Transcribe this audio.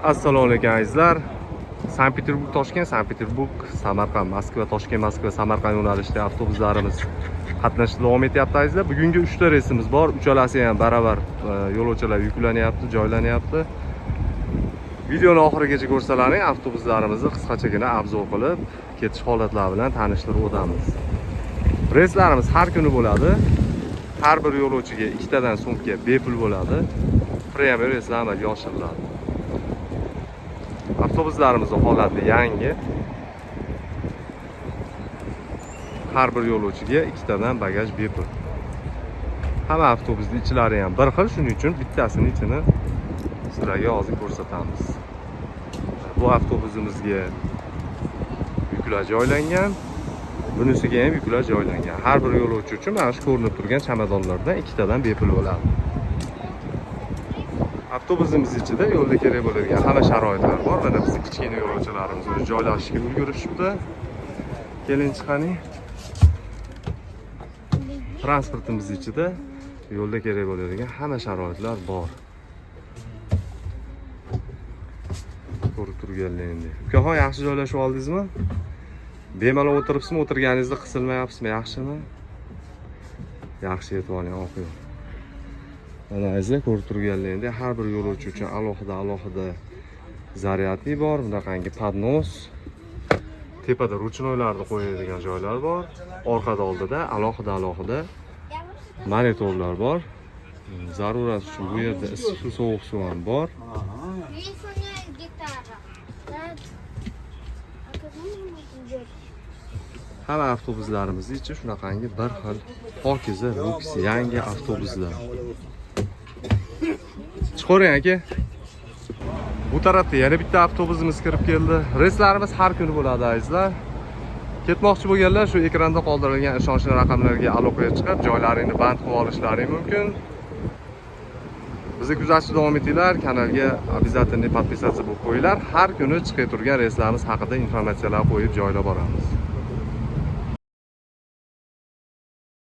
Assalomu alaykum, azizlar. Sankt Peterburg Toshkent, Sankt Peterburg Samarqand, Moskva Toshkent, Moskva Samarqand yo'nalishida avtobuslarimiz qatnashda davom etyapti, azizlar. Bugungi 3 ta reysimiz bor. Uchalasi ham baravar yo'lovchilar yuklanyapti, joylanyapti. Videoni oxirigacha ko'rsalaring, avtobuslarimizni qisqachagina обзор qilib, ketish holatlari bilan tanishtirib o'tamiz. Reyslarimiz har kuni bo'ladi. Har bir yo'lovchiga ikkitadan sumka bepul bo'ladi. Прямой reyslar amalga oshiriladi. Avtobuslarimizni holati yangi. Har bir yo'lovchiga ikkitadan bagaj bepul. Hamma avtobusning ichlari ham bir xil, shuning uchun bittasini ichini sizlarga hozir ko'rsatamiz. Bu avtobusimizga yuklar joylangan. Bunisiga ham yuklar joylangan. Har bir yo'lovchi uchun mana shu ko'rinib turgan chamadonlardan ikkitadan bepul bo'ladi. Avtobusimiz ichida yo'lda kerak bo'ladigan hamma sharoitlar bor. Mana bizni kichkina yo'lovchilarimiz уже joylashishga ulgurishibdi. Keling, chiqaning. Transportimiz ichida yo'lda kerak bo'ladigan hamma sharoitlar bor. Ko'rib turganlaringdek. Ukaxon, yaxshi joylashib oldingizmi? Bemalol o'tiribsizmi? O'tirganingizda qisilmayapsizmi? Yaxshimi? Yaxshi, yetib oling, oq yo'l. Mana, azizlar, ko'rib turganlaringdek, har bir yo'lovchi uchun alohida alohida zaryadnik bor, bunaqangi поднос, tepada ручной larni qo'yadigan joylar bor, orqada, oldida alohida alohida monitorlar bor. Zarurat uchun bu yerda issiq suv, sovuq suv ham bor. Видишь, у меня есть гитара. Да. А когда мы идет? Hamma avtobuslarimiz ichi shunaqangi bir xil pokiza, люкс, yangi avtobuslar. Chiqavering, aka. Bu tarafda yana bitta avtobusimiz kirib keldi. Reyslarimiz har kuni bo'ladi, azizlar. Ketmoqchi bo'lganlar shu ekranda qoldirilgan ishonchli raqamlarga aloqaga chiqib, joylaringni band qilib olishlaring mumkin. Bizni kuzatishda davom etinglar, kanalga обязательно подписаться bo'lib qo'yinglar. Har kuni chiqib turgan reyslarimiz haqida informatsiyalar qo'yib joylab boramiz.